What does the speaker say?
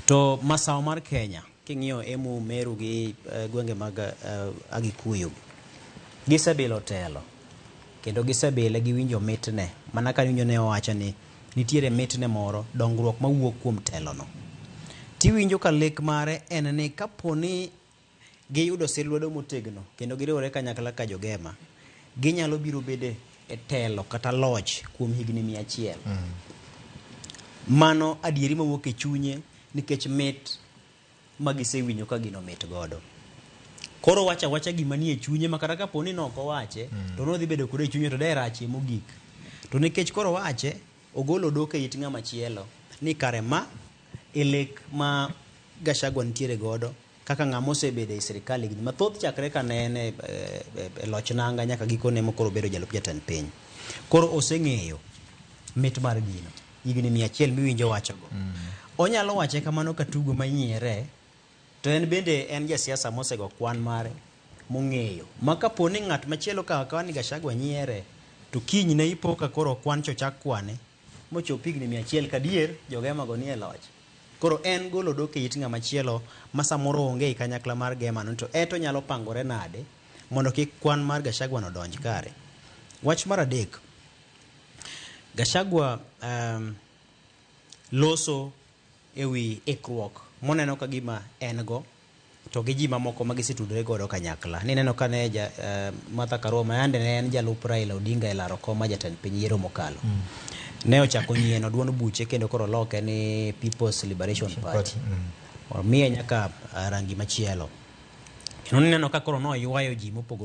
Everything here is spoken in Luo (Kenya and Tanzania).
To masawa mar Kenya, king'iyo Embu, Meru gi gwenge mag Agikuyu, gisebilo telo kendo gisebile giwinjo mitne. Mana ka iwinjo ne owacho ni nitiere mitne moro, dongruok mawuok kuom telono. Tiwinjo ka lek mare en ni kapo ni giyudo sir lwedo motegno kendo giriwore kanyakla ka jogema, ginyalo biro bede e telo kata loch kuom higni 100. Mano adieri mawuok e chunye nikech mit ma gisewinjo ka gino mit godo. Koro wacha wacha gima nie chunye ma kata kapo ni nok owache, to nodhi bedo kode e chunye to de rachie mogik. To nikech koro owache, ogolo odok e it ng'ama chielo ni kare ma e lek ma Gachagua nitiere godo kaka ng'ama osebedo e sirikal higni mathoth chakre ka ne en e loch nanga nyaka gikone mokoro obedo jalup jatend piny. Koro oseng'eyo mit mar gino higni 100 miwinjo wachogo. Onyalo wache kamano ka tugo manyiere to en bende en jasiasa mosego kwan mare mong'eyo ma kapo ni ng'at machielo ka akawa ni Gachagua nyiere to kinyne ipo ka koro kwan cho chak kwane mochop higni 100 kadier jogema go nie loch. Koro en golo odok e it ng'ama chielo ma samoro onge e kanyakla mar gema no to eto nyalo pangore nade mondo kik kwan mar Gachagua no donj kare. Wach mar adek, Gachagua loso ewi ikruok moneno ka gima en go to gi ji mamoko ma gisetudore godo kanyakla. Nineno ka ne ja, Martha Karua ma yande ne en jalup Raila Odinga e laro kom mar jatend piny yiero mokalo. Ne ochako nyieno duond buche kendo koro loke ni People's Liberation Party. Omiye nyaka rangi machielo. Kendo nineno ka koro noywayo ji mopogore.